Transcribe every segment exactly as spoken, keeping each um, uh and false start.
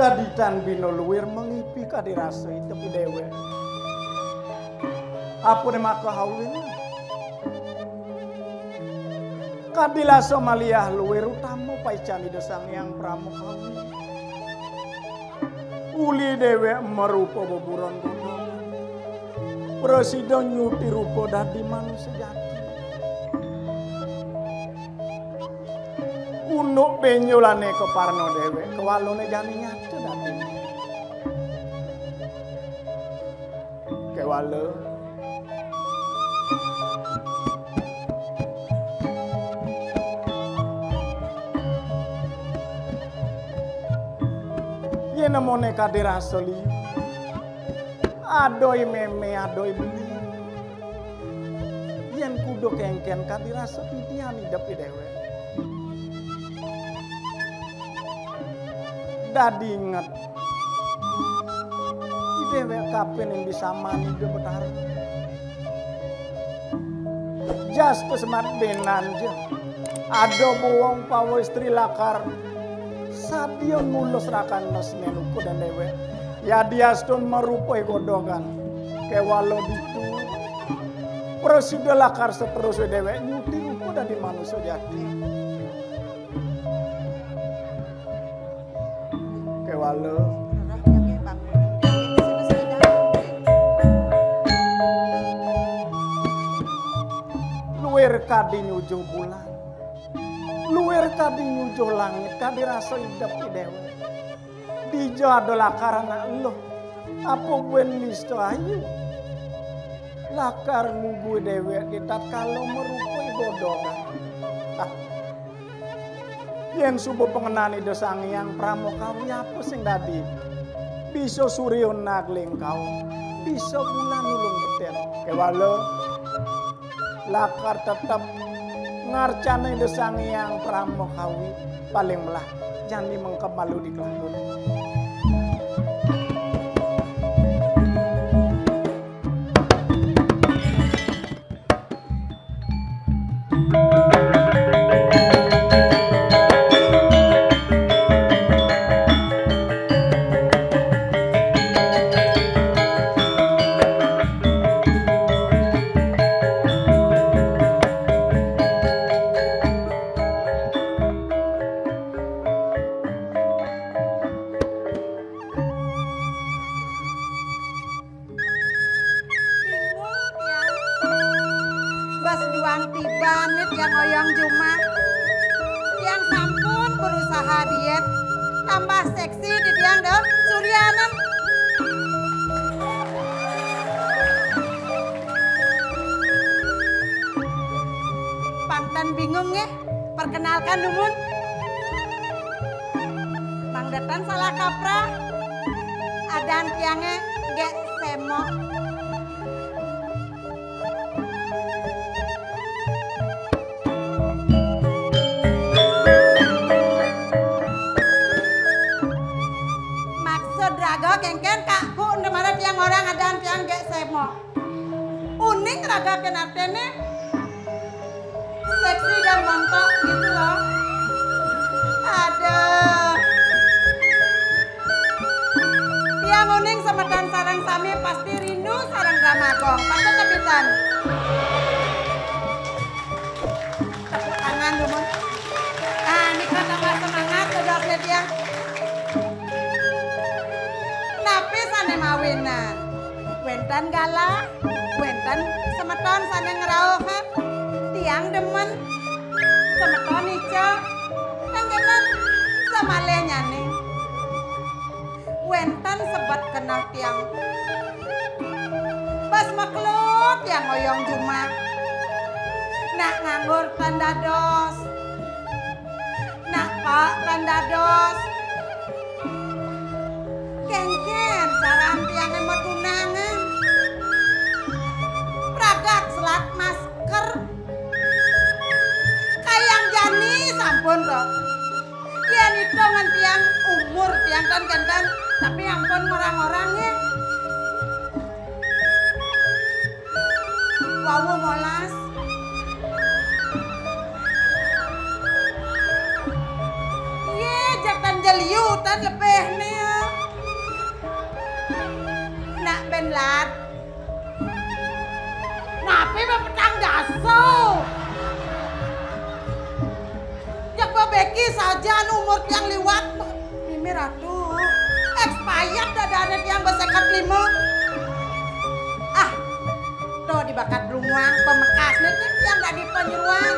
Dadi tan bina luir mangipi kadi rasa idep i déwék. Apa né maka hawin? Kadi rasa maliah luir utama paican Ida Sang Hyang Pramakawi. Uli déwék marupa beburon gunung. Prasida nyuti rupa dadi manusa jati. Unduk benjolané kaparna déwék, kawalané jani nyata dadi. Kéwala. Yén amoné kadi rasa liu, ada i mémé, ada i beli. Yén kuda kénkén kadi rasa pidian idep i déwék. Dadi inget. I déwék kapining disamani Ida Betara. Jas kesemat bénan ja. Ada bawang pawa istri lakar sadia nulus rakan resmén uku dan déwék. Yadiastun marupa i godogan. Kéwala ditu. Prasida lakar seterus i déwék nyuti rupa dadi manusa jati. Kéwala. Luir kadi nyujuh bulan. Luir kadi nyujuh langit, kadi rasa idep i déwék. Dija ada lakar anak eluh. Apa buin nista ayu? Lakar ngugu déwék di tatkala marupa i godogan. Ah. Yén suba pangenan Ida Sang Hyang Pramakawi, apa sing dadi? Bisa surya nagling kaum, bisa bulan nulung betén. Kéwala lakar tetep ngarcana Ida Sang Hyang Pramakawi, paling melah jani mengkeb malu di kelahun. Bingung tiang. Bas duang tiban né tiang oyong jumah. Tiang sampun berusaha diet, tambah seksi di tiang dah suryanan. Pang tan bingung nggih, perkenalkan dumun. Mangda tan salah kaprah. Adan tiangé Gék Sémok. Maksud raga kénkén, Kak, ku nda mara tiang orang adan tiang Gék Sémok. Uning raga kén artiné. Seksi dan montok gitu loh. Aduh. Tiang uning semeton sareng sami pasti rindu sareng Drama Gong. Patut tepisan. Tepuk tangan dulu. Ah, nika tambah semangat, saudara tiang. Napi sané mawinan? Wénten galah, wénten semeton sané ngrauhang. Tiang demen. Semeton ica. Tengenan samalih nyané. Wénten sebet keneh tiang. Bas makelo tiang oyong jumah. Nak nganggur tan dados. Nak pak tan dados. Kénkén caraan tiangé matunangan. Pragak selat masker. Kayang jani sampun to. Yén itungan tiang umur tiang tan kénten, tapi ampun ngorang-ngorang ya. Wau molas. Yé, jatan jeliu tan lebih nih. Lat. Napi mapetang dasa? Jak babeki sajan umur tiang liwat. Mimi Ratu, expired dadane tiang baseket lima. Ah, to di bakat Blunguang, pamekasne tiang dadi panyeruan.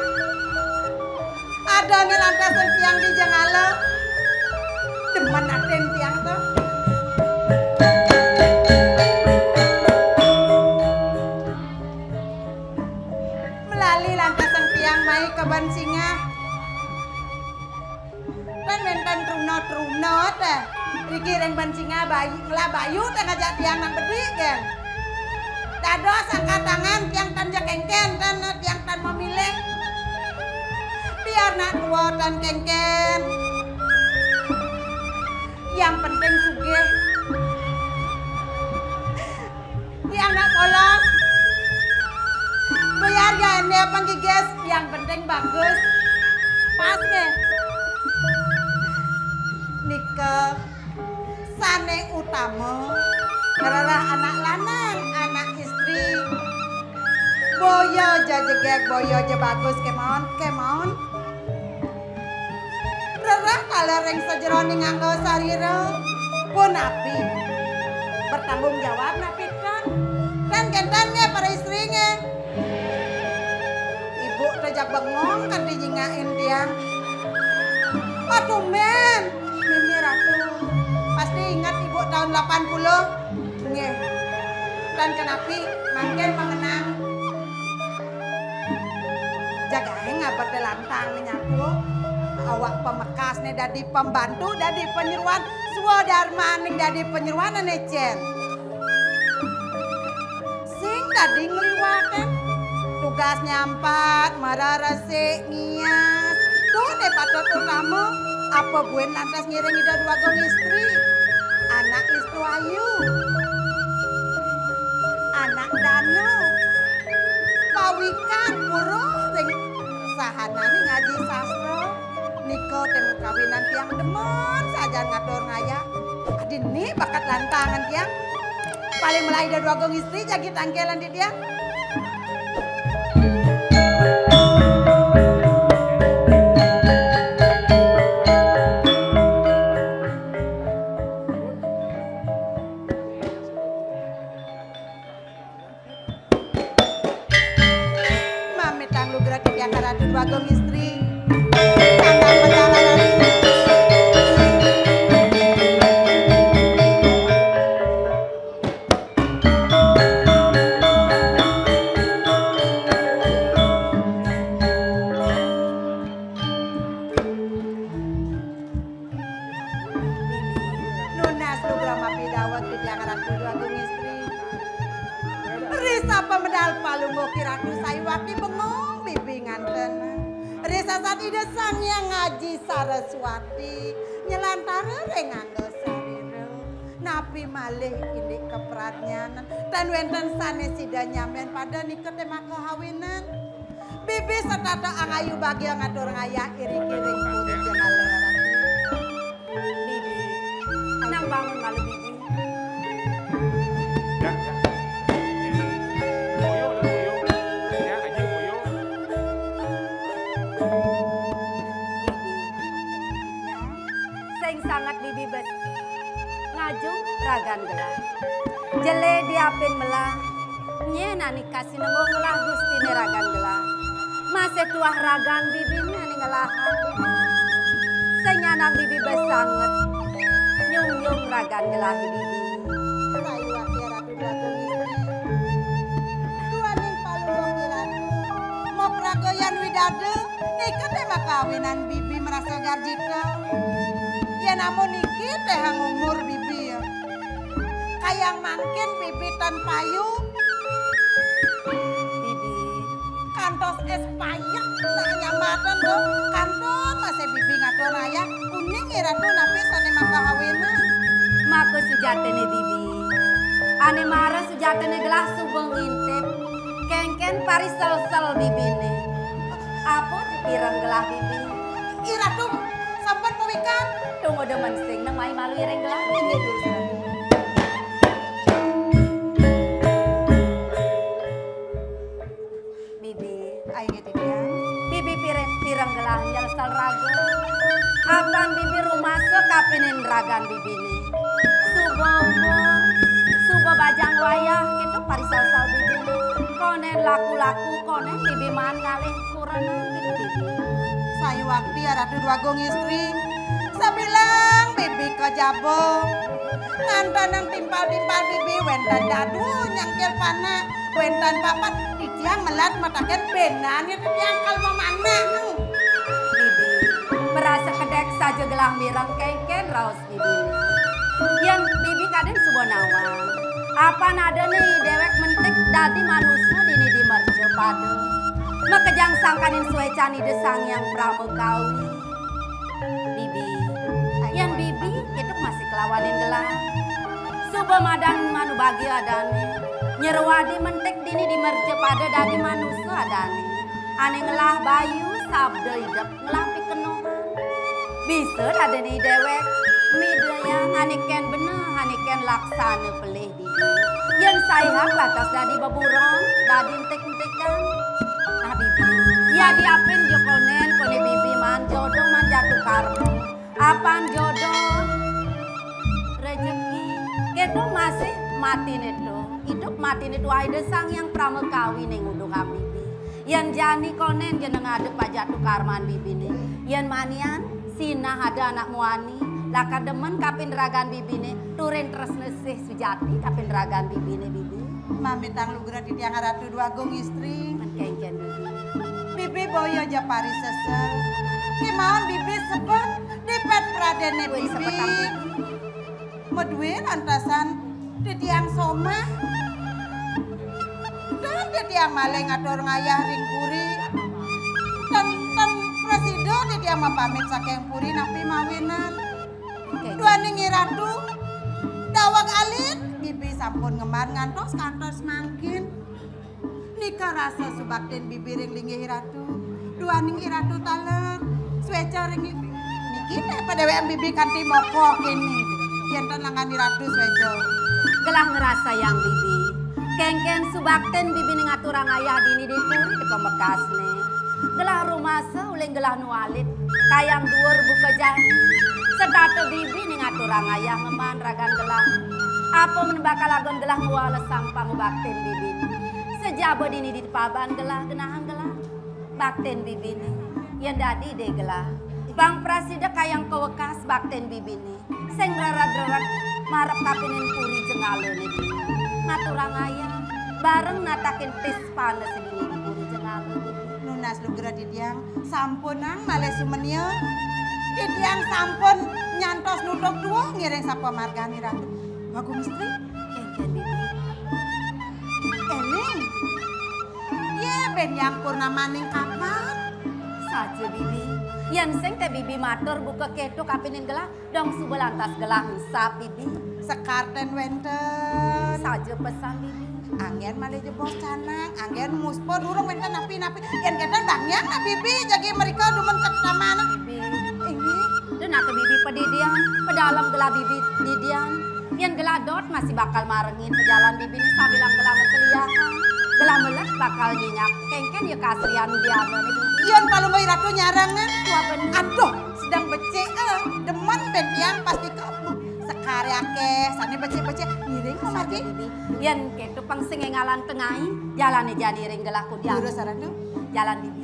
Adané lantasan tiang di Jengala. Demen atin tiang to. Melali lantasan tiang mai ka Ban Singah. Tan wénten truna-truna téh. Riki ring Ban Singah bayu, ngelah bayu téh ngajak tiang nang bedik, gén. Dados angkat tangan, tiang tan ja kéngkén, tan, tiang tan mamilih. Biar nak tua tan kéngkén. Yang penting sugih. Yang nak polos. Biar ya ende apa nggigis, yang penting bagus. Pas nggih. Nika sané utama, ngrereh anak lanang, anak istri. Boya ja jegég, boya ja bagus, kémaon, kémaon. Rereh taler ring sajeroning angga sarira. Punapi? Bertanggung jawab napi tan? Tan kénten nggih para istri nggih. Ibu té jak bengong kanti nyingakin tiang. Oh, tumbén. Mimi Ratu. Pasti inget ibu tahun delapan puluh. Nggih. Tan kenapi mangkin mengenang. Jagaé ngabet lantang nyatu. Awak pamekasné dadi pembantu, dadi panyeruan, swadarmané dadi panyeruan ané cén. Sing dadi ngliwatin tugas nyampat, mara resik, ngias. Tuh né patut utama, apa buin lantas ngiring Ida Dwagung Istri. Anak Istu Ayu. Anak Danu. Pawikan puruh ring sahanané ngaji sastra. Nika tim kawinan tiang demen sajan ngatur ngayah. Adini bakat lantangan tiang. Paling melai Ida Dwagung Istri jagi tangkelan di tiang. Mamitang lugra titiang Ratu Dwagung Istri. Tandang perjalanan. Nunas lugra mapidaweg titiang Ratu Dwagung Istri. Risa pamedal palungguh Ki Ratu Saiwati bengong bibi nganten. Risa sat Ida Sang Hyang Aji Saraswati nyelantara ring angga sarira. Napi malih indik kapradnyanan tan wénten sané sida nyamén pada nika té maka awinan. Bibi setata angayu bagia ngatur ngayah iring-iring puri Jengala Ratu. Bibi, nang bangun malu, Bibi. Ya, ya. Ini Boyo, Boyo. Ya, Aji Boyo. Bibi. Ya. Sing sanget Bibi bes. Ngajum ragan gelah. Jelé diapin melah. Nyén ané kasinenggung ngelah gustiné ragan gelah. Masih tuah ragan bibiné ané ngelahan. Sing nyanan bibi bes sanget. Nyungjung ragan gelah bibi. Sayuwakti Ratu Dwagung Istri. Duaning palungguh Ratu. Mapragayan widada. Nika té makawinan bibi marasa garjita. Yén amun niki téhang umur bibi ya. Kayang mangkin bibi tan payu. Bibi. Kantos es payet nak nyambatan to. Kantos masih bibi ngatur ayah. Uning iratu napi sané makahawinan. Maka sujatiné bibi. Ané mara sujatiné gelah suba ngintip. Kéngkén pariselsel bibiné. Apa ireng gelah bibi? Iratu sampun pawikan. Tunggu demen sing nang mai malu ireng gelah. Inggih, Durus Ratu. Bibi rumasa kapining ragan bibiné. Suba umur, suba bajang wayah, kéto parisausau bibiné. Kondén laku-laku, kondén bibi maan ngalih kurenan kéto bibi. Sayuwakti Ratu Déwagung Istri, sabilang bibi ka jaba. Ngantenang timpal-timpal bibi wénten dadu nyangkil panak, wénten papat, titiang melat mataken bénan ya titiang kal mamanah. Bibi, marasa kedék saja gelah mireng kénkén raos bibi. Yén bibi kadén suba nawang, apan adané déwék mentik dadi manusa dini di mercapada. Makejang sangkaning suécan Ida Sang Hyang Pramakawi. Bibi, yén bibi, kéto masih kelawanin gelah. Suba madan manubagia adané, nyerwadi mentik dini di mercapada dadi manusa adané. Ané ngelah bayu, sabda idep, ngelah pikenohan. Bisa dadiné déwék, midayang ané kén beneh, ané kén laksana pelih. Yén saihang lantas dadi beburon, dadi entik-entikan. Nah, bibi, ya diapin ja kondén, koné bibi maan jodoh, maan jatuh karma. Apan jodoh, rejeki, kéto masih matiné to. Idup matiné to Ida Sang Hyang Pramakawi né nguduhang bibi. Yén jani kondén ja ngadep pajatuh karman bibiné. Yén manian, sinah ada anak muani, lakar demen kapining ragan bibiné, turin tresna sih sujati kapining ragan bibiné, bibi. Mamitang lugra titiang Ratu Déwagung Istri. Mén kénkén, bibi. Bibi boya ja parisesel. Kémaon bibi sebet di pét pradéné bibi. Madué lantasan titiang somah. Tan titiang malih ngatur ngayah ring puri. Ten, ten prasida titiang mapamit saking puri napi mawinan. Oké. Duaning I Ratu, daweg alit, bibi sampun ngemban ngantos kantos mangkin. Nika rasa subaktin bibi ring linggih I Ratu. Duaning I Ratu taler, suéca ring niki té padéwékan bibi kanti moko kéné. Yén ten langan I Ratu suéca. Gelah ngrasayang bibi. Kénkén subaktin bibiné ngaturang ayah dini di puri di pamekasné. Gelah rumasa uling gelah nu alit, kayang duur buka jani. Setata bibiné ngaturang ayah ngemban ragan gelah. Apa men bakal agon gelah ngwalesang pangubaktin bibiné. Sajaba dini di paban gelah, genahang gelah baktin bibiné. Yén dadi dé gelah, pang prasida kayang kawekas baktin bibiné. Sing mreret-mreret marep kapining puri Jenggala niki. Ngaturang ayah, bareng natakin tis panes dini di puri Jenggala niki. Nunas lugra titiang, sampunang malih sumenia. Titiang sampun nyantos nutup tua ngiring sapamargane Ratu. Bagong Istri, kénkén bibi. Éling. Yé, bén Hyang Purnamaning kapan? Saja, bibi. Yén sing té bibi matur buka kéto kapining gelah, dong suba lantas gelah ngusap, bibi. Sekar ten wénten. Saja pesan, bibi. Anggén malih jebos canang, anggén muspa durung wénten napi-napi. Yén kénten bangiang nah bibi jagi mrika dumun ka taman. Bibi. Inggih. Duh, nata bibi padidian, padalem gelah bibi didian. Yén gelah dot masih bakal marengin pajalan bibiné sambilang gelah maseliahan. Gelah melet bakal nyinyak kénkén ya kasrian biarné, bibi. Yén palungguh I Ratu nyarengin. Tua bener. Aduh, sedeng becik, eh. Demen bén tiang pasti kamu. Sekar akéh, sané becik-becik, ngiring mamargi. Bibi. Yén kéto pang sing énggalan tengai, jalané jani ring gelah kudian. Lurus, Ratu. Jalan, bibi.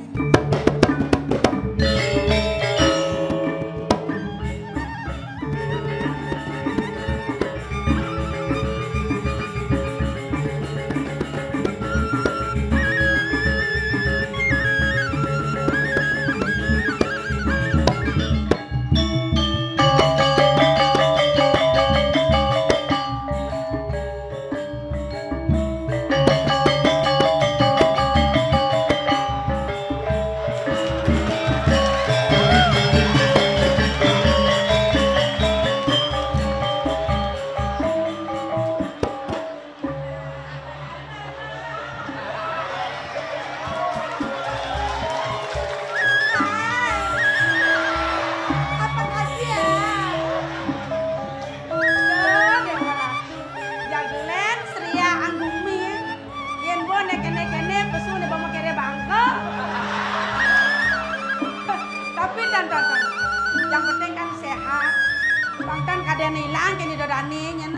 Yang hilang kini dodane nyen.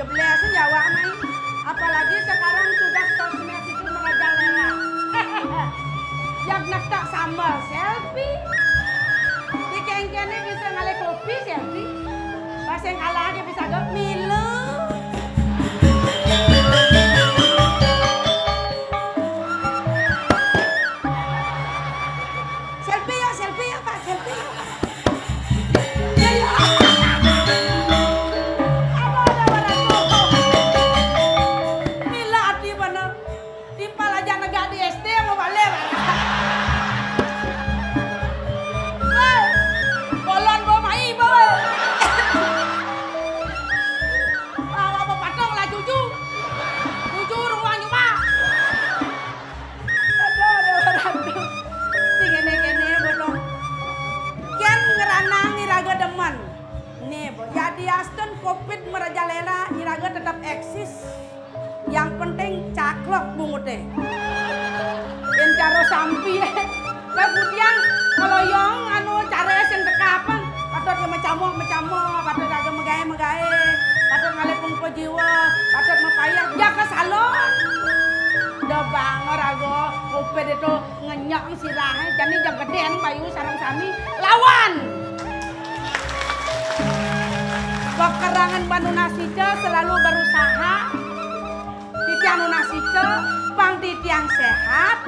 Geblesen Jawa mai. Apalagi sekarang sudah sosmed itu merajalela. Yang ngetak sambal selfie. Di kengkene bisa ngalih kopi selfie. Pas yang kalah aja bisa gak milu. Selfie ya, selfie ya, Pak, selfie ya. Ya, ya. Aduh, aduh, aduh, aduh. Mila ati bener. Timpal aja negak di S D mau balik. Woi, bolon bawa mai, bawa. Bawa, bawa patong lah, cucu. Cucu ruang cuma. Aduh, aduh, aduh. Sing kene-kene, Bo, to. Kian ngranang iraga demen. Nih, Bo, jadi astun covid merajalela, iraga tetap eksis. Yang penting caklok bungute. Yen cara sampi, eh. Lah, kemudian kalau yang anu cara sing teka apa? Patut ya mecamok, mecamok, patut raga megae, megae, patut ngalih pungko jiwa, patut mepayah, ya ke salon. Udah bang, raga, covid itu ngenyek sirahe, jani jang gedean bayu sareng sami lawan. Kekerangan Mbak Nunas Ica selalu berusaha. Titiang Nunas Ica, pang titiang sehat,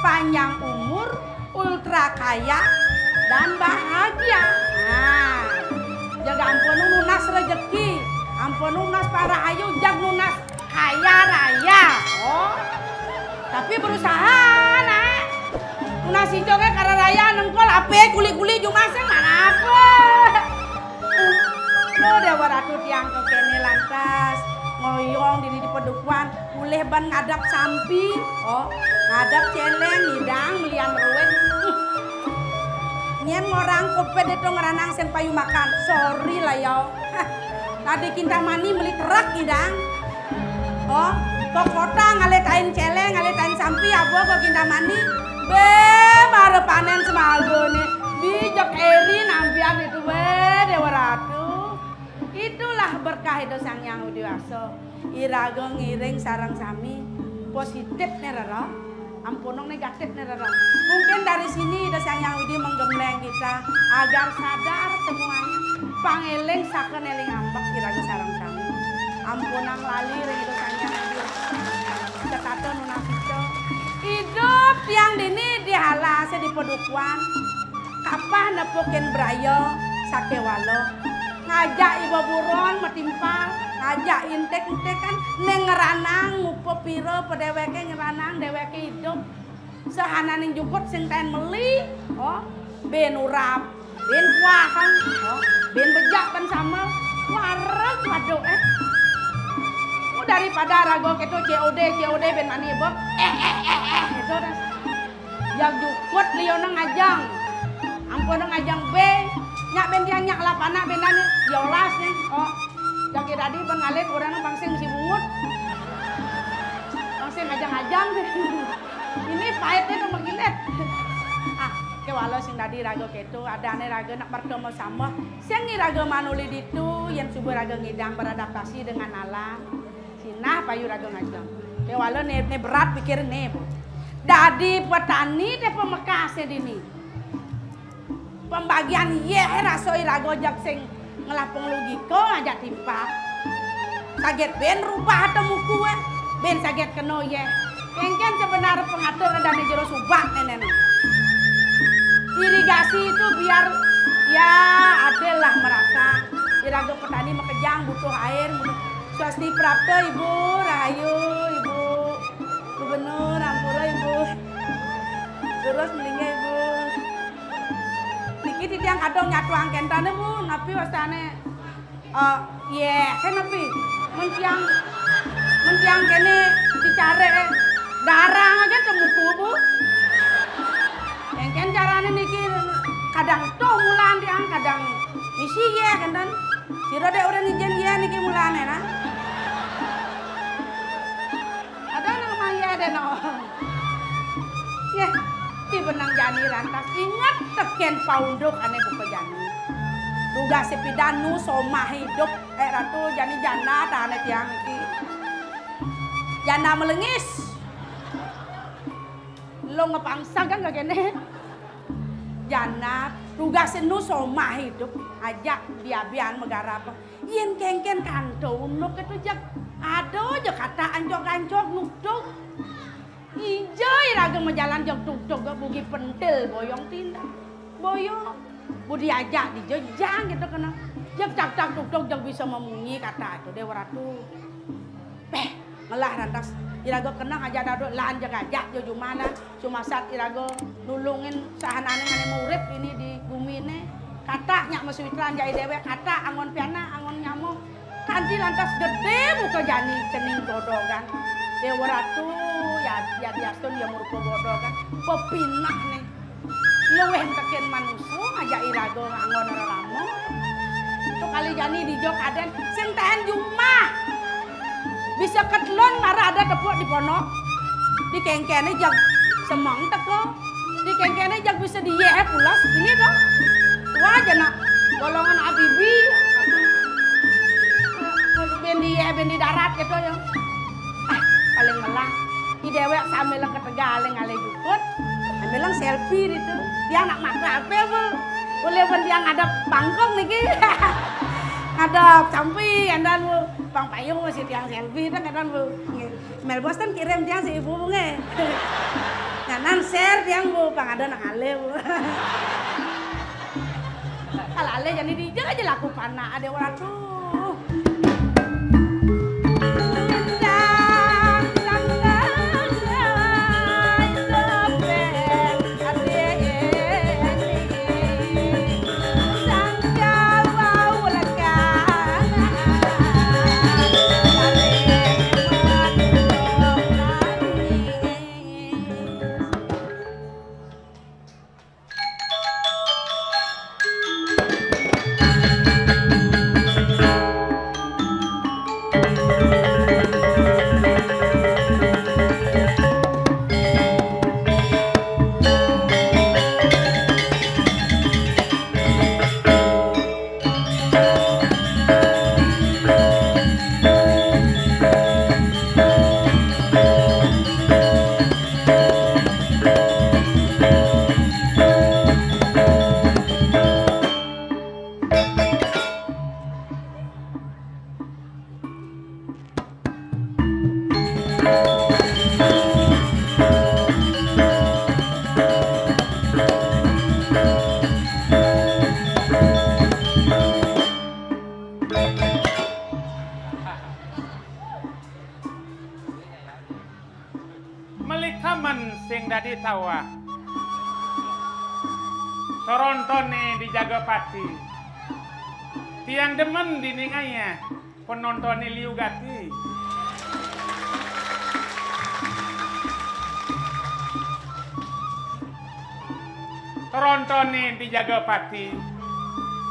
panjang umur, ultra kaya, dan bahagia. Nah, jaga ampun nunas rezeki, ampun nunas para ayu, jag nunas kaya raya. Oh. Tapi berusaha, nak. Nunas Ica ke kara raya nengkol ape kuli-kuli jumaseng mana apa? Lo Dewa Ratu tiang ke kene lantas ngoyong dini di pedukuan, mulih ban ngadap sampi, oh, ngadap celeng, ngidang, melian ruwet. Nyen ngorang covid itu ngeranang sing payu makan, sorry lah yo. Tadi Kintamani meli truk ngidang. Oh, ke kota ngalih tain celeng, ngalih tain sampi, abo ke Kintamani. Be, mara panen semagone. Bijak eri nampian itu, be, Dewa Ratu. Itulah berkah itu Sang Hyang Widi Wasa. Iraga ngiring sareng sami positif ne rera. Ampunang negatif ne rera. Mungkin dari sini Ida Sang Hyang Widi menggembleng kita agar sadar semuanya. Pangeling saka neling ambek iraga sareng sami. Ampunang lali ring Ida Sang Hyang Widi. Setata nunas ica. Idup tiang dini di halase di padukuan. Kapah nepukin braya sakewala. Ngajak iba buron matimpal, ngajak intik-intikan, ning ngranang ngupa pira pa deweke ngranang deweke idup. Sahananing jukut sing taen meli, oh, ben urap, ben kuahan, oh, ben bejak ban sambel, wareg waduk, eh. Oh, daripada raga keto C O D, C O D ben mani, Bos. Eh, eh, eh, eh, gitu dah. Yang jukut liona ngajang. Ampun ngajang be. Nyak ben tiang nyak lah panak benan ni. Yolas ni. Oh. Jagi tadi ben ngalih orang bang sing mesti bungut. Bang sing ngajang-ngajang. Ini pahitnya tuh mengkilet. Ah, kewala sing tadi raga keto, adane raga nak mertemu sama. Sing ni raga manuli ditu, yang subuh raga ngidang beradaptasi dengan alam. Sinah payu raga ngajeng. Kewala ne, ne berat pikir ne, Bu. Dadi petani te pamekase dini. Pembagian yeh rasa iraga jak sing ngelapung logika ngajak timpal. Saget ben rubah ate muku, eh. Ben saget kena yeh. Engken sebenar pengatur dane jero subak nenen. Irigasi itu biar ya adil lah merata. Iraga petani makejang butuh air, butuh Swasti prapta, Ibu. Rahayu, Ibu. Gubernur, ampura, Ibu. Terus melinggih, Ibu. Niki titiang kadang nyatuang kentane, Bu. Napi wastane? Eh, ye, kan napi? Menciang, menciang kene dicare, eh, darang aja temuku, Bu. Engken carane niki kadang toh mulan tiang, kadang misi ye, kenten. Sira dek ora ngijen ye niki mulane, nah. Ada nang maya ada no. Ye, ti benang jani rantas ingat teken paunduk ane buka jani. Tugas pidan nu somah idup. Eh, Ratu, jani janda tane tiang iki. Janda melengis. Lo ngepangsa kan kagene? Janda, tugas nu somah idup. Ajak diabian megarap. Yen kengken kantun lo ketu, jeg ado jeg kata ancog-ancog nugtug. Ija iraga majalan jeg tugtug, bugi pentil boyong tindak. Boyong. Bu diajak dija jang gitu kena. Jeg tagtag tugtug jeg bisa mamunyi kata itu, Dewa Ratu. Beh, ngelah rantas. Iraga kena ngajak daduk lan jeg ajak jo jumana. Sumasat iraga nulungin sahanane ngane urip ini di gumine. Kata nyak masawitran jai dewek, kata anggon piana, anggon nyamuk. Kanti lantas gede muka jani cening godogan. Dewa Ratu, ya, ya diastun ya murupa godogan. Pepinah nih. Luwih tekin manusa ngajak iraga anggon rerama. Tu kali jani dija kaden sing taen jumah. Bisa ketelun mara ada tepuk di ponok. Di kengkene jeg semeng teka. Di kengkene jeg bisa diye pulas ini to. Wah, jana golongan abibi. Ben diye, ben di darat gitu ya. Ah, paling melah. Di dewek sambil ketegal ngalih jukut. Sambil selfie gitu. Dia anak mata apa, Bu? Boleh pun dia ngadep bangkong niki. Ngadep sampi, andan, Bu. Pang payung masih tiang selfie, kan, andan, Bu. Nggih. Mel Boston kirim tiang si ibu, Bu, nggih. Nyanan share tiang, Bu, pang ada nang ale, Bu. Kalau ale jadi dija aja laku panak, ada orang tuh. Melikamen sing dadi tawah. Torontone dijaga pati. Tiang demen diningaya penontoné liu gati. Trontoné dijaga pati,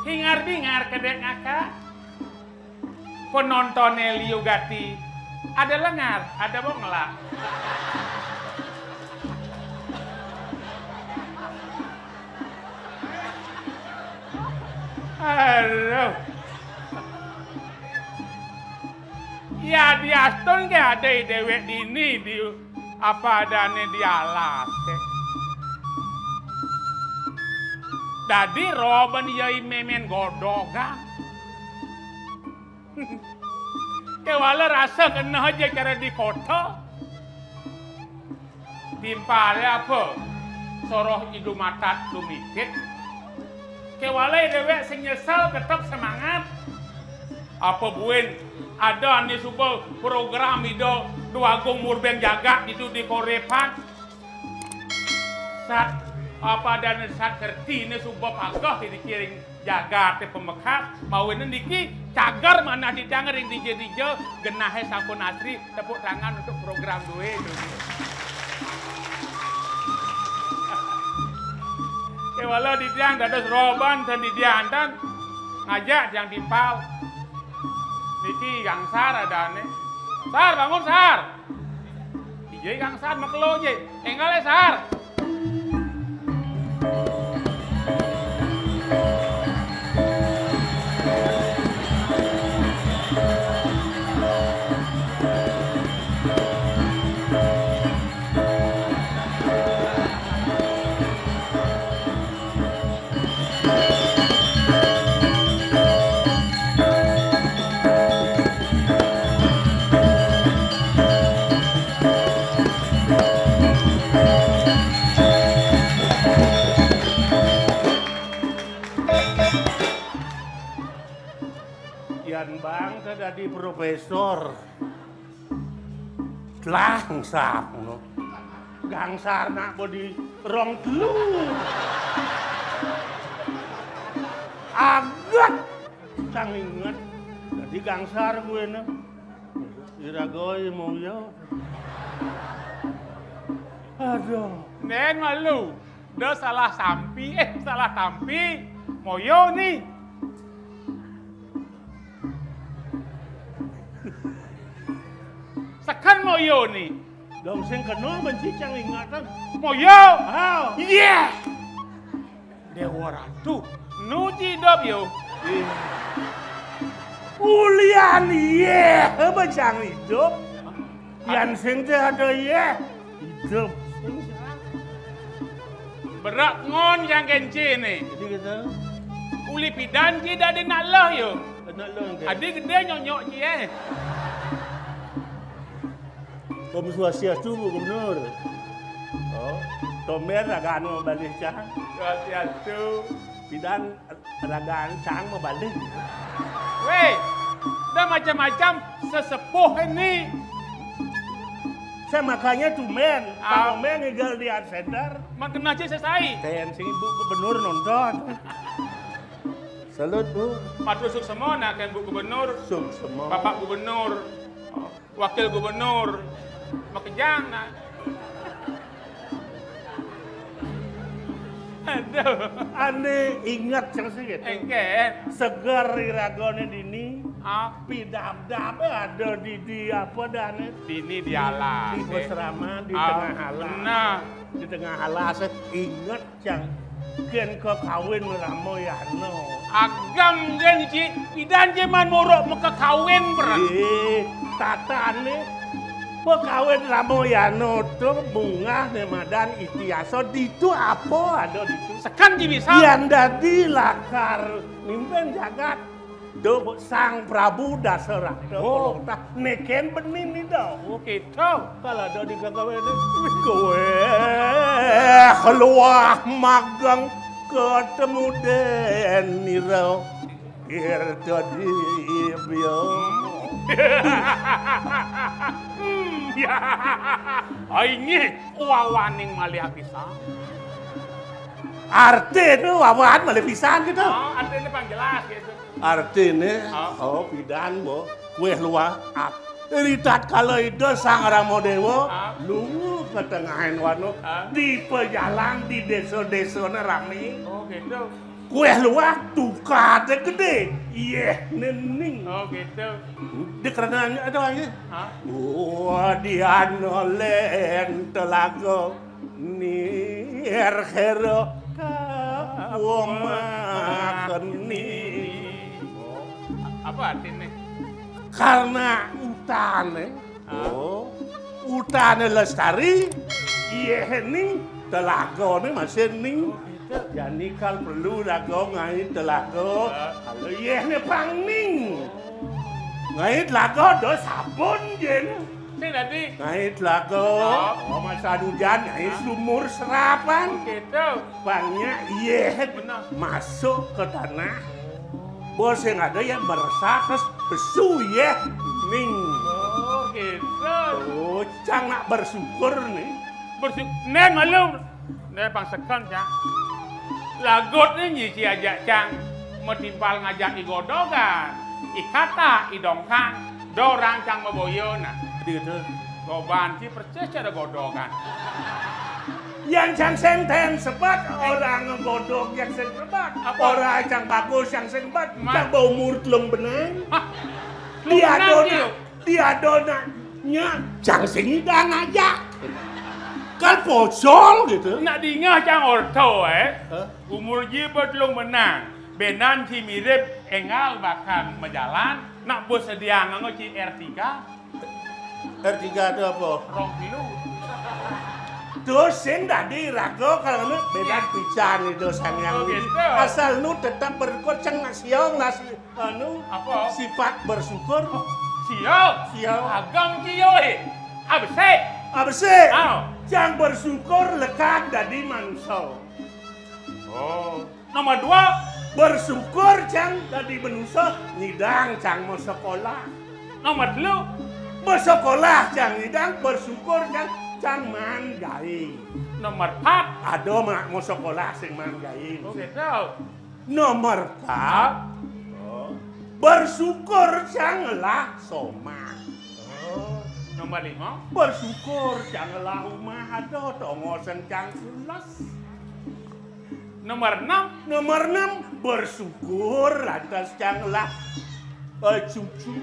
hingar-bingar kedék ngakak. Penontoné liu gati, ada lengar, ada bongla. Aduh. Ya diastun ké ada déwék dini di apa adané di alasé. Dadi roben ya i mémén godogan. Kéwala rasa keneh aja cara di kota. Timpalé apa? Soroh i dumatat dumitit. Kéwala déwék sing nyesel tetep semangat. Apa buin ada ané suba program Ida Déwagung Murbeng Jagat ditu di Korépan. Sat apa adané sat kertiné suba pageh di kiring jagaté pamekat, mawinan niki cager manah titiang ring dija-dija, genahé sampun asri, tepuk tangan untuk program dué, dué. Kéwala titiang dados roben ten didiantan, ngajak tiang timpal. Niki Kang Sar adané. Sar, bangun, Sar. Ijé Kang Sar makelo jé. Énggalé, Sar. Dan bang, saya dadi profesor. Langsar ngono. Gangsar nak bodi rong telu. Aget. Cang inget. Dadi gangsar kuwi ne. Iraga ya mau ya. Aduh. Nen malu. Dah salah sampi, eh, salah tampi. Moyo ni. Seken moyo ni. Dong sing kena benci cang ingatan. Moyo. Ah. Iya. Dewa Ratu. Nu ci idup yo. Iya. Ulian iya, apa cang idup? Yan sing te ada iya. Idup. Berak ngon yang kenci ni. Jadi kita. Uli pidan ci dadi nak leh yo. Nak leh yang kenci. Adi gede nyonyok ci eh. Om Swastiastu, Bu Gubernur. Oh, tomben ragane mabalih cang. Swastiastu. Pidan ragane cang mabalih. Weh, dah macam-macam sesepuh ini. Saya makanya tumben, ah. Pak Omeng ngigel di Art Center. Mak kena aja sesai. Kayak si Ibu Gubernur nonton. Salut, Bu. Matur suksema nak Bu Gubernur. Suksema. Bapak Gubernur. Wakil Gubernur. Makejang nak. Aduh. Ane inget cang sing gitu. Engke. Seger iragane dini. Ah. Pidabdab ada di, di apa dane? Dini di alas, di eh. Pesraman, di ah, tengah alas. Nah. Di tengah alas, eh, inget cang. Ken kekawin Ramayana. Agam ken ci, pidan ci man muruk makekawin, berat. Eh, tatane pekawin Ramayana to munggah ne madan itihasa ditu apa ada ditu. Seken ci bisa. Yan dadi lakar mimpin jagat. Duh, Sang Prabu Dasarata. Oh. Pelotah neken benin ni dah. Oh, gitu. Kalau ada di kagawene. Kowe keluar magang ketemu denira. Tirta Dibya. Hmm, ya. Ai nggih, wawaning malih pisan. Artine wawan malih pisan gitu. Oh, artine pang jelas gitu. Artine, ah. Oh, pidan, Bo. Kuwi luwih ak-, ritatkala Ida Sang Ramadewa, ah, lunga ka tengahing wana, ah, di pejalan, di desa-desane rame. Oh, gitu. Kuwi luwih tukade gedhe. Yeh, nening. Oh, gitu. Di kerananya ada lagi. Ah. Wadiana len telaga. Nirkhera kawomakeni. Apa artine? Karena utane, ah, oh, utane lestari, yehning telagane masih ning. Oh, gitu. Jani kal perlu laga ngai telaga. Ah. Kalau yehne pang ning. Ngai telaga do sabun jen. Sing dadi. Ngai telaga. Oh. Oh, masa hujan, ngai, ah, sumur serapan. Oh, gitu. Pangnya, iya. Bener. Masuk ke tanah. Bos yang ada ya meresap terus besu ya. Ning. Oh, gitu. Oh, cang nak bersyukur nih. Bersyukur. Nen malu. Nen pang seken, cang. Lagut nih nyisi aja, cang. Metimpal ngajak i godogan. I kata, i dongkang. Dorang cang maboyo nah. Gitu. Goban ci persis cara godogan. Yang cang senten sebet orang ngegodog yang sing sebet. Apa? Orang cang bagus yang sing sebet. Ma- Cang baumur telung benang. Hah? Telung benang, dia dona. Dia dona. Nya, cang sing idang aja. Kan pocol gitu. Nak dingeh cang orto, eh. Hah? Umur ji ba telung benang. Benan ci mirip engal bakal majalan. Nak bos sedia nganggo ci R tiga. R tiga itu apa? Rong kilo. Terus sing dadi raga kalau ngono bedan pican itu sang yang. Oh, gitu. Asal nu tetap bersyukur ceng nak siang nasi anu apa? Sifat bersyukur. Siang. Siang. Agam kiyo eh. Abse. Abse. Ah. Cang bersyukur lekad dadi manusia. Oh. Nomor dua, Bersyukur cang dadi manusa, nyidang cang masekolah. Nomor telu. Masekolah cang nyidang, bersyukur cang, cang maan gaé. Nomor pat. Ada mak masekolah sing maan gaé. Oh, gitu. Nomor pat. Oh. Bersyukur cang ngelah somah. Oh. Nomor lima. Bersyukur cang ngelah umah ada, tongosang cang pules. Nomor enam. Nomor enam, bersyukur lantas cang ngelah, eh, cucu.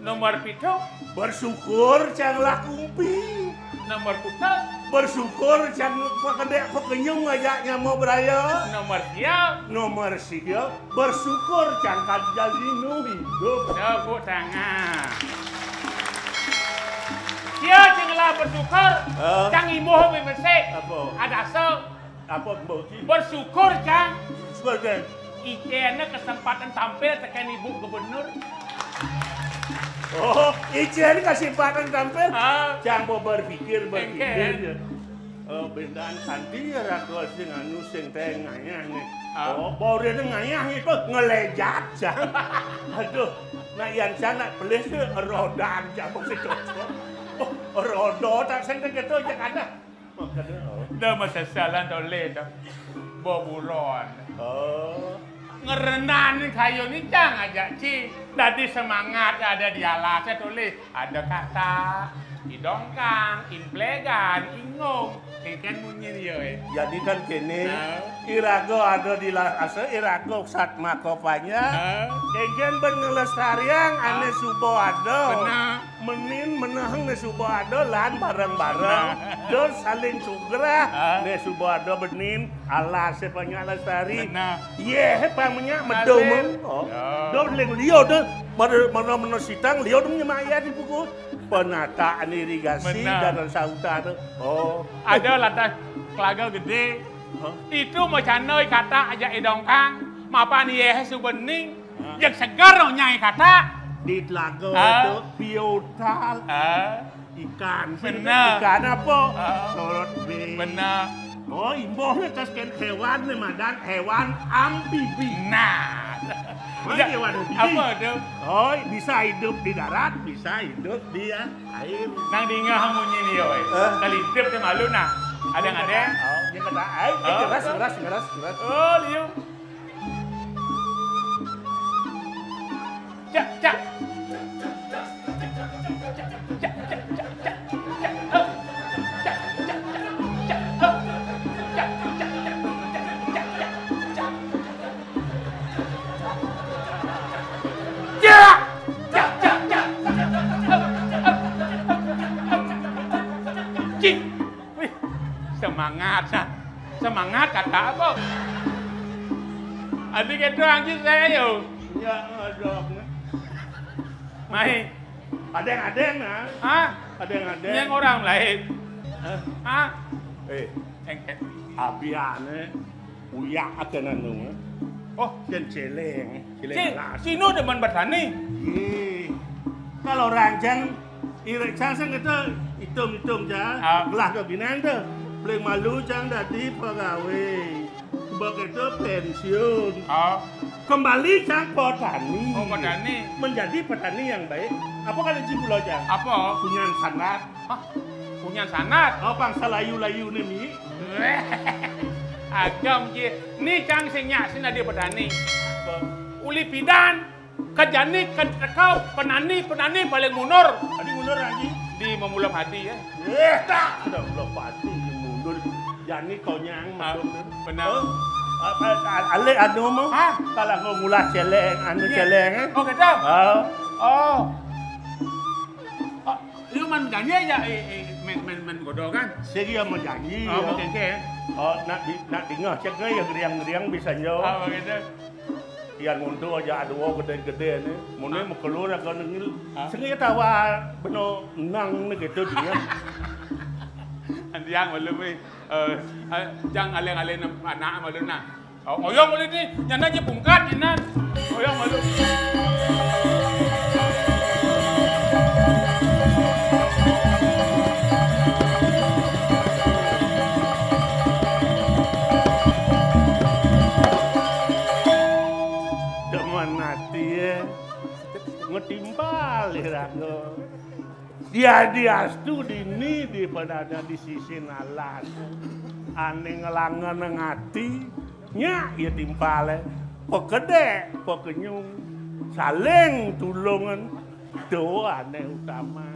Nomor pitu. Bersyukur cang ngelah kumpi. Nomor kutus. Bersyukur cang pakedék pakenyung ngajak nyama beraya. Nomor sia. Nomor sia, bersyukur cang kadjal dina hidup. Tepuk tangan. Sia cang ngelah bersyukur, eh? Cang imbuh bibir besik. Apa? Ada asa. Apa, Mbok Ji? Bersyukur, Cang. Bersyukur, Cang. Icén kesempatan tampil tekén Ibu Gubernur. Oh, icén kesempatan tampil? Ha. Cang mau berpikir, berpikir. Engkén. Ya. Oh, bendaan kanti ya, raga sing anu, sing téh ngayah né. Ha. Oh, baru dia ngayah itu ngelejat, Cang. Aduh, nak yan sana pelis tu rodan, Cang, mesti cocok. Oh, roda tak sing gitu, Cang, ada. Makanya, oh. Dah masasalan toleh dah. Boburon. Oh. Ngerenan ni kayu ni cang aja, Ci. Dadi semangat ada di alasnya toleh. Ada kata, idongkang, inplegan, ingong. Kéngkén munyi dia, eh. Jadi kan kéné, ha? Iraga ada di la-, asa iraga sat makopanya. Ha? Kéngkén ben ngelestariang, ha? Ané suba ada. Benar. Menin meneheng né suba ada lan bareng-bareng. Nah. Terus saling sugrah. Ah. Né suba ada benin, alasé panjak lestari. Benar. Yéh, pang menyak medung. Hasil. Oh. Ya. Dong ling liu tu, mana, mana, mana sitang liu tu nyemayat di pukul. Penataan irigasi. Benar. Dan sauta tu. Oh. Ada lantas telaga gedé. Hah? Itu macanoi kata aja idongkang. Mapan yéh subening. Ha. Yang segar nyai kata. Di telaga tu biotal. Ha. Ikan. Benar. Ikan apa? Ha. Sorot bé. Benar. Oh, imbuhnya terus kan hewan ni madan, hewan amfibi. Nah. Mana ya, hewan amfibi? Apa tu? Oh, bisa hidup di darat, bisa hidup di, ya, air. Nang dingah munyi ni, oi. Eh? Kalintip tu malu nah. Ada nggak ada? Oh, dia kata, ai, oh, keras, keras, keras, keras. Oh, liu. Cik! Wih, semangat, nah. Semangat kata apa? Adi kéto anjing saya, yo. Ya, aduh. Mai. Adéng-adéng, nah. Hah? Adéng-adéng. Yang orang lain. Hah? Hah? Eh. Engké. Abiané. Uyak akénan nu, eh. Oh, cén céléng, céléng. Céléng si, alas. Sino demen bertani? Ih, kalau rancang, irit cang sing kita itung-itung cang, ah, gelah ke binang tu. Paling malu cang dadi pegawai. Begitu pensiun. Ah. Kembali cang petani. Oh, petani. Menjadi petani yang baik. Apa kata Ji Pulau cang? Apa? Punyan sandat. Hah? Punyan sandat? Oh, bangsa layu-layu ni, Mi. Agam ji. Ni cang sing nyak sing dadi petani. Apa? Uli pidan, ka jani, ka teka, penani, penani paling mundur. Adi mundur lagi? Di memula padi, ya. Eh, tak. Ada mula padi mundur. Jani konyang, ah, benar. Oh, apa, a-, alé anu mah? Hah? Kalau mau ngulah céléng, anu, iya, céléng, eh? Oh, gitu? Ah. Oh. Oh, lu man janji aja, eh, eh, men, men, men godo kan? Sing ya mau janji, oh, ya. Betul, kan? Oh, nak di, nak dingeh cek ya geriang-geriang bisa nyo. Oh, begitu. Yan nguntu aja aduh gedé-gedé ni. Muni, ah, mekelur akan nengil. Ah. Sing ya tawa beno nang ni gitu dia. Andiang malu, eh. Eh, eh, jang alé-alé nem anak malu nah. Oh, ngoyong malu ni, nyana ji pungkat inan. Ngoyong malu. Manati, eh. Ngetimpal, eh, raga. Diadiastu dini di padana di sisin alas. Ane ngelangan ngati, nyak ya timpale. Pekedek, pekenyung. Saling tulungan. Doane utama.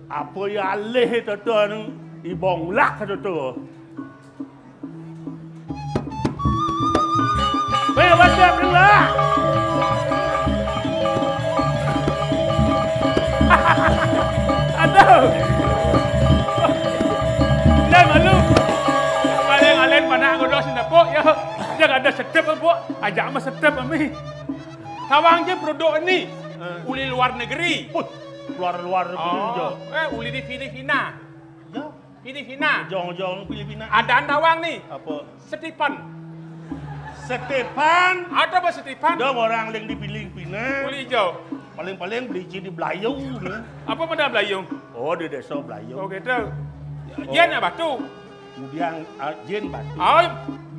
Apa ya alih itu tuh, ibong lah itu tuh. Weh, what's up, Lula? Aduh. Dah malu. Paling alen panak ngodos nepuk ya. Dia ada setep, Pok. Ajak mah setep, Ami. Tawang je produk ini. Eh. Uli luar negeri. Puh, luar-luar negeri. Oh, je. Eh, uli di Filipina. Ya. Filipina. Jong-jong Filipina. Ada tawang nih. Apa? Stefan. Stefan. Ada apa Stefan? Dong orang yang di Filipina. Kulit hijau. Paling-paling beli di Belayu nih. Apa mana Belayu? Oh, di desa Belayu. Oh, gitu. Oh. Yen apa tuh? Kemudian, ah, Jin Batu. Oh.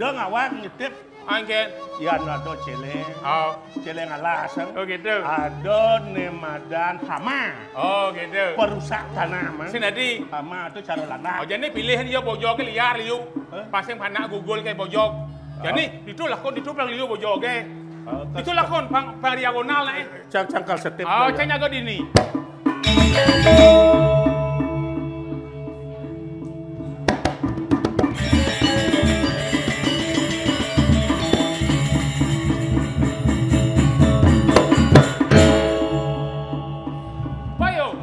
Dong awak nyetip. Anggen. Ya, ada celeng. Oh. Celeng alas, eh. Oh, gitu. Ada nemadan hama. Oh, gitu. Perusak tanah, man. Sing dadi. Hama itu cara lanang. Oh, jadi pilihan dia bojog liar, liu. Hah? Pasang panak gugul kayak bojog. Jadi, oh. Itu lakon, itu pelang liu bojog, eh. Oh, itu lakon, pang, pang diagonal, eh. Cang-, cangkal setip. Oh, ya. Cang jaga dini. Bayo.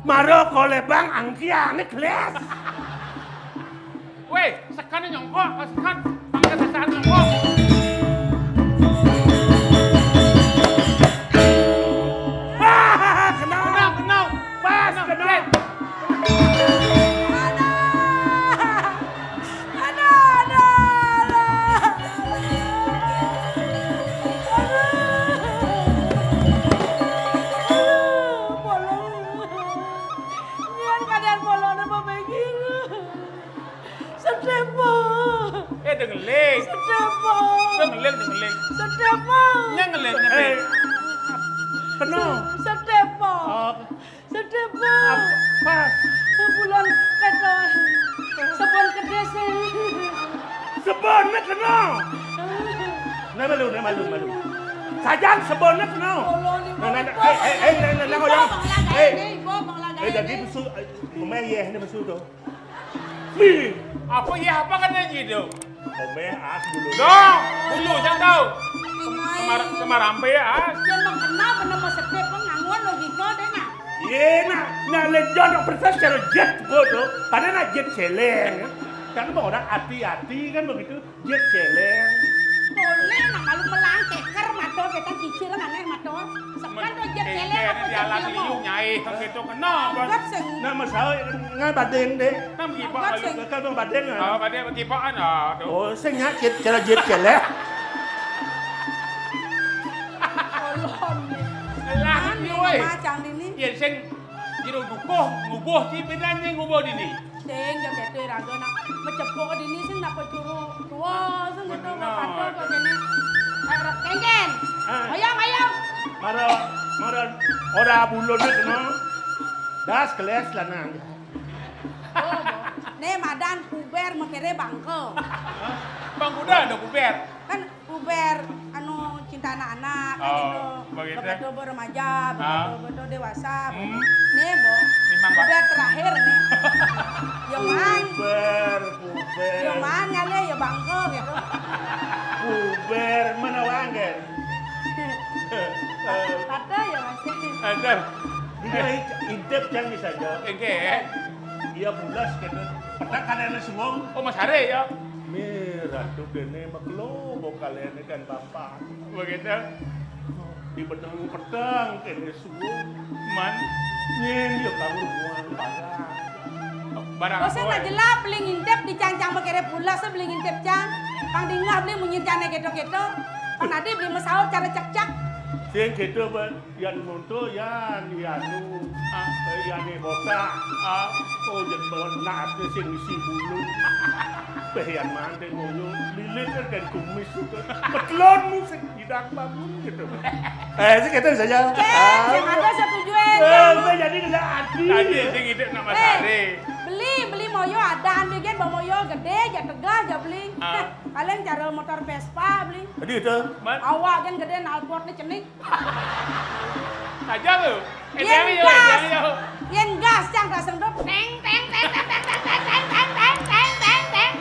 Maro kole bang angkiane gles. Weh, sekan nyongkok, sekan. Angkat sekan nyongkok. Ah, kena. Kena, kena. Pas, kena. Kena. Aduh, aduh, aduh. Aduh. Aduh, bolong. Nian keadaan bolong apa begini? Sedepo. Eh, dengeling. Sedepo. Dengeling, dengeling. Sedepo. Nyengeling, nyengeling. Eh, penuh. Sedepo. Oh. Sedepo. Ap-, pas. Bulan kata. Sebon kedes. Sebon ne kena. Nah, malu, nah, malu, malu. Sajan sebon ne kena. Tolong, Ibu. Nah, nah, nah, eh, eh, eh, nah, nah, nah, Ibu, Bang Lagai, eh, ini, Ibu, Bang Lagai, eh, jadi ini. Besu, eh, rumah ye, ini besu tu. Mi. Apa ya, apa kan dia gitu? Omeh as dulu. Dong, dulu saya tahu. Kemar, kemar ampe ya as. Dia mah kenal bener mah sedih, pun ngangguan logika deh, nah. Iya, nah, nah, lejon dok persis cara jet gua tuh. Padahal nak jet celeng. Kan mau orang hati-hati kan begitu, jet celeng. Boleh, nah, kalau melangkeker, mata kita cicil aneh, mata. Sepan to jet celeng apa jet celeng? Liu nyai, kan gitu. Kenapa? Nah, masalah ngai badeng deh. Kan begitu, malu. Kan badeng, ah. Oh, badeng begitu, ah, tuh. Oh, sing nyakit, cara jet celeng. Tolong. Lah, macang dini. Iya, sing jero dukuh, ngubuh, si bedanya ngubuh dini. Sing, ya, kete raga nak mecepok dini, sing nak pecuru tua, sing gitu, bener. Kata kok dini. Eh, kengken. Ah. Ayo, ayo. Mara, mara, ora bulune kena. Das keles lanang. Oh, ne madan puber mekere bangke. Bang kuda ada puber. Kan puber anu cinta anak-anak, kan. Oh, gitu. Begitu. Begitu remaja, ah, begitu, begitu dewasa, hmm, begitu. Nih, Bo. Memang, Pak. Puber terakhir, nih. Yang man? Puber, puber. Yang man, ngale, ya bangke, gitu. Puber, mana wangger? Kata ya, Mas. Ada. Ini intip yang bisa jawab. Oke. Iya, bulas, gitu. Pernah kalian semua? Oh, Mas Hare, ya? Nih, Ratu Dene, maklo, bo kalian kan bapak. Begitu. Di peteng-peteng kene suwung. Man. Nyen yo kamu buang barang. Barang. Bosnya apa, nggak eh? Jelas beli ngintip, dicang-cang mekere pulas beli ngintip cang. Pang dingah beli munyi jane keto-keto. Pang nadi beli mesaur cara cek-cek. Sing keto, Bang. Yan monto, yan, yanu. Ah. Eh, yane botak. Ah. Oh, yen benak sing isi bulu. Beh, yan mante ngoyo. Lilit kan kumis itu. Petlon musik. Dak bangun gitu. Eh, sing kéto bisa aja. Oké, sing ada setuju. Eh, udah jadi kerja ati. Tadi sing ngidip nak Mas Ari. Beli, beli moyo ada, andi gén bawa moyo gedé, ja tegah, ja beli. Ah. Paling cara motor Vespa beli. Jadi itu. Awak gén gedé, knalpotné cenik. Aja lu. Yén gas, yén gas, cang kaseng tuh, teng, teng, teng,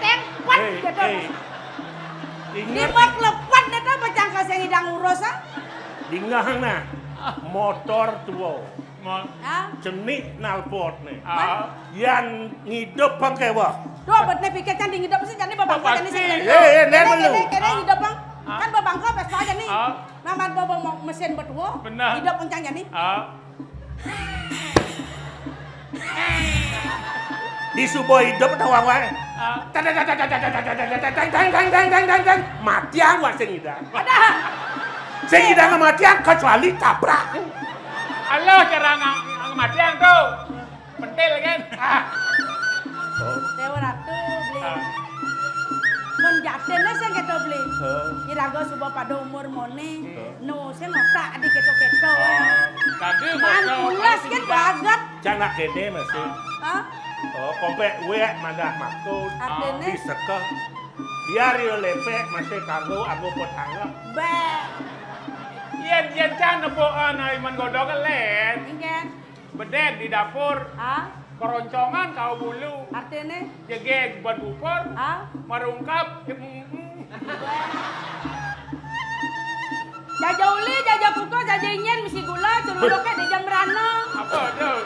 teng. Kuat gitu. Ingat. Dibuat lepet deh tuh, pecang kaseng idang urus, ah. Dingah nah, motor tua. Cenik knalpotné. Ah. Yan ngidup pang kéweh. Duh, bet né pikir cang di ngidup sih, jani babangko jani sih. Eh, eh, né kéné, kéné ngidup pang. Kan babangko Vespa jani. Nah, man bawa mesin betua. Benar. Ngidup pang cang jani. Ah. Di subuh hidup tawang waé. Ah. Teng, teng, teng, teng. Matian waé sing idang. Ada. Sing idang matian kecuali tabrak. Allah cara ngang, ngang matian tuh. Pentil kan? Ah. Déwa Ratu beli. Ah. Mun jatin lah sing kéto beli. Heeh. Iraga suba pada umur moné. Heeh. Nu sing otak adi kéto-kéto. Oh. Tadi man pulas kan bagat. Cang nak kéné masih. Hah? Oh, kompék wék madah makud. Artiné? Disekeh. Biar yo lépék masih kanggo anggo pot anggap. Bé. Yén, yén cang nepukan iman godog lén. Inggih. Bedén di dapur. Ah? Keroncongan kau bulu. Artiné? Jegég buat bupur. Ah? Marungkap. Jaja uli, jaja kukus, jaja inyén, misi gula, curuluké di jambrana. Apa tuh?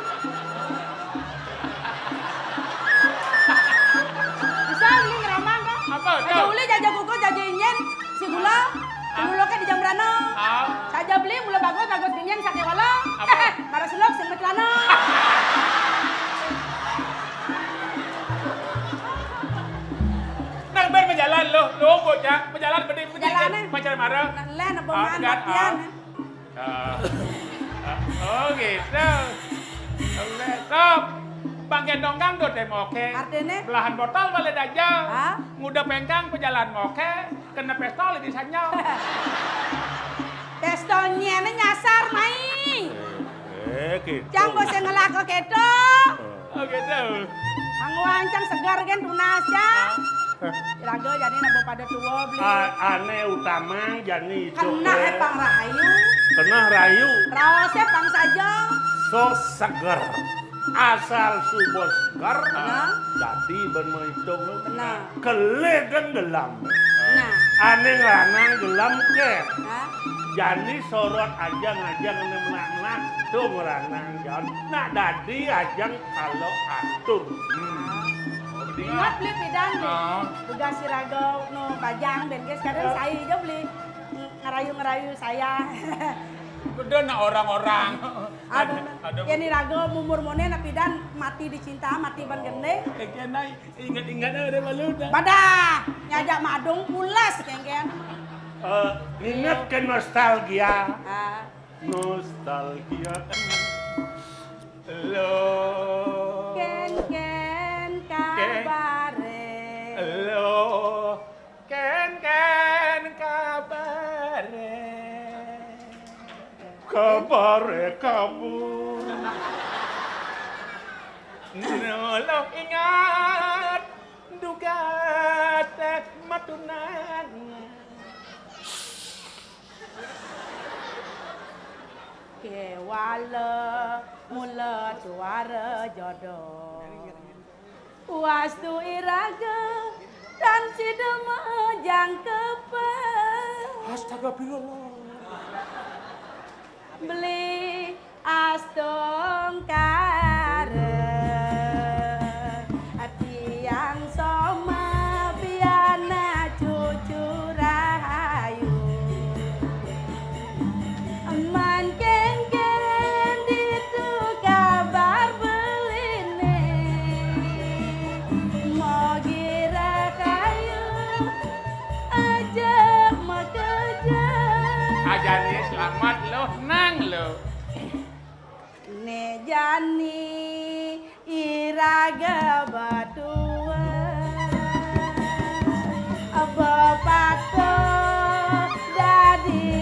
Bisa uli ngeramang kan? Apa tuh? Jaja uli, jaja kukus, jaja inyén, misi gula, curuluké di jambrana. Ah. Saja beli mula bagus, bagus genyen sakéwala. Apa? Éh, éh, mara seluk sing metlana. Nang ben majalan lo, lo bocah, majalan bedé bedé. Majalan, éh. Pacar mara. Nah, lén apa man latihan, éh. Ah. Ah. Oh, gitu. Sok. Bang gendong dangdut deh moké. Artiné? Belahan botol balik aja. Hah? Nguda pengkang pejalan moké. Kena pistol di sanyal. Pistolné nyasar, mai. Eh, gitu. Cang bos yang ngelako keto. Oh, gitu. Angguan cang segar kan tunas, ya. Raga jadi nabo pada tua beli. Ah, ané utama jadi itu. Kena, eh, pang rayu. Kena rayu. Raosé pang saja. So seger. Asal suba seger, nah, dadi ben maitung. Benar. Kelih kan gelam. Nah. Ané ngranang gelam ké. Nah. Jani sorot ajang-ajang ané menak-menak, tuh ngranang jan. Nak dadi ajang kala atur. Hmm. Ingat beli pidan, beli. Oh. Tugas si raga nu bajang, ben ké sekarang saya aja beli. Ngerayu-ngerayu saya. Udah nak orang-orang. Aduh, aduh. Yén iraga umur moné nak pidan mati dicinta, mati ban gendé. Kéngkén, ingat-ingat ada malu dah. Badah, nyajak madung pulas, kéngkén. Eh, ingat ke nostalgia. Ah. Nostalgia. Lo. Kéngkén kabaré. Lo. Kéngkén kabaré. Kabaré kabur. Nolo ingat dugat matunan. Kéwala mula tuara jodoh. Wastu iraga tan sida majangkepan. Astagfirullah. Beli astungkara, tiang soma piana cucu rahayu. Man kéngkén ditu kabar beliné, mogi rahayu aja makejang. Ajané selamat lo, nang lo. Né jani iraga batua, bapatuh dadi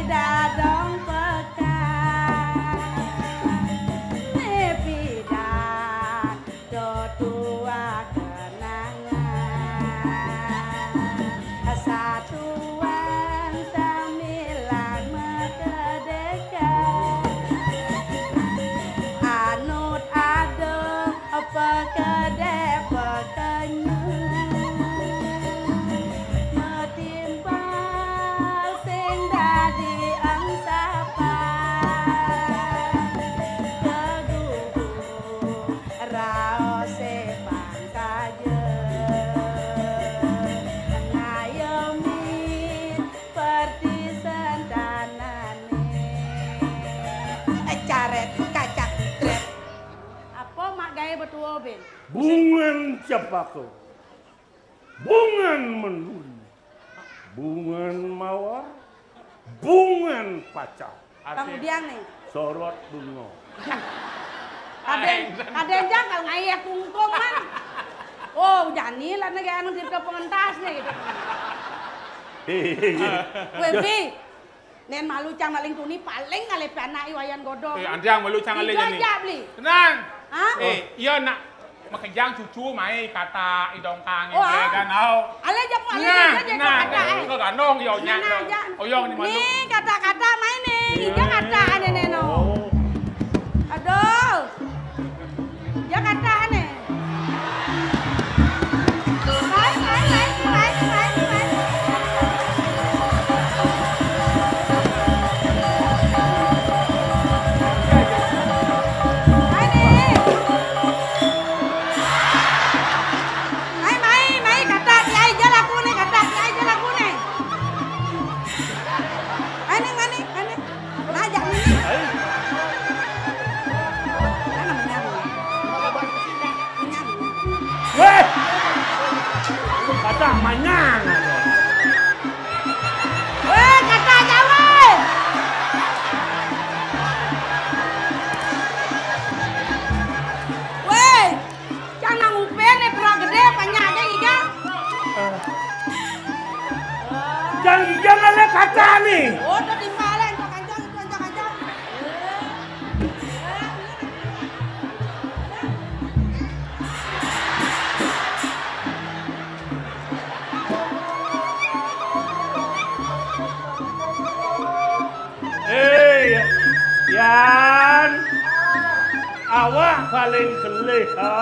Bungan cempaka, bungan menduri, bungan mawar, bungan pacar. Bang Udiang nih. Sorot bunga. Kadén, kadén jang kalau ngayéh kungkung man. Oh, jani lah negé anu tirta pengentas nih gitu. Wéh, Bi. Nén malu cang naling tuni paling ngalih pianak i wayan godong. Eh, antiang malu cang ngalih jani. Aja beli. Tenang. Hah? Eh, iya nak makejang cucu mai kata idong kang. Oh, ah. Kan au. Alé jamu alé nah, jamu nah, kata nah, eh. Kagandong ya onya. Nah, nah. Oyong ni malu. Nih kata-kata mai nih. Ija kata ané neno. Oh. Aduh. Ija kata ané. Mai, mai, mai, mai, mai, mai. Mai nih. Mai, mai, mai, kata piai ja laku nih, kata piai ja laku nih. Mai nih, mai nih, mai nih. Nah, jangan nih. Mana menyang? Menyang. Wéh! Kata manyang. Wéh, kata jawé. Wéh, cang nang upén né pera gedé panjang aja iga. Cang iga ngalé kata nih. Oh, udah timpalé, anjak-anjak, itu anjak-anjak. Eh, Yan. Awak paling kelih, ha?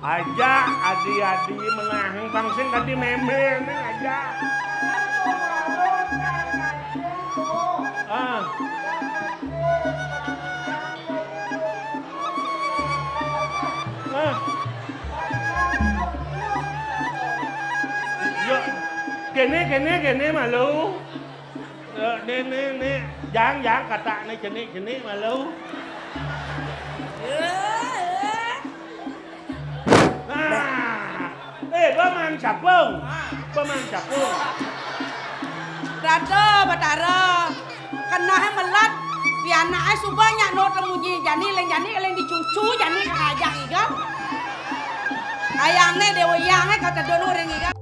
Aja adi-adi menahang pang sing tadi mémé, neng aja. Ah. Ah. Yo, kéné, kéné, kéné malu. Eh, né, né, né. Jang, jang, kata né cenik-cenik malu. Nah. Eh, Paman Capung. Paman Capung. Ratu Batara, kenehé melat, pianaké suba nyak no temuji jani, leng jani, leng dicucu jani, kajak iga. Ayangné Déwa Hyangé kata dono ring iga.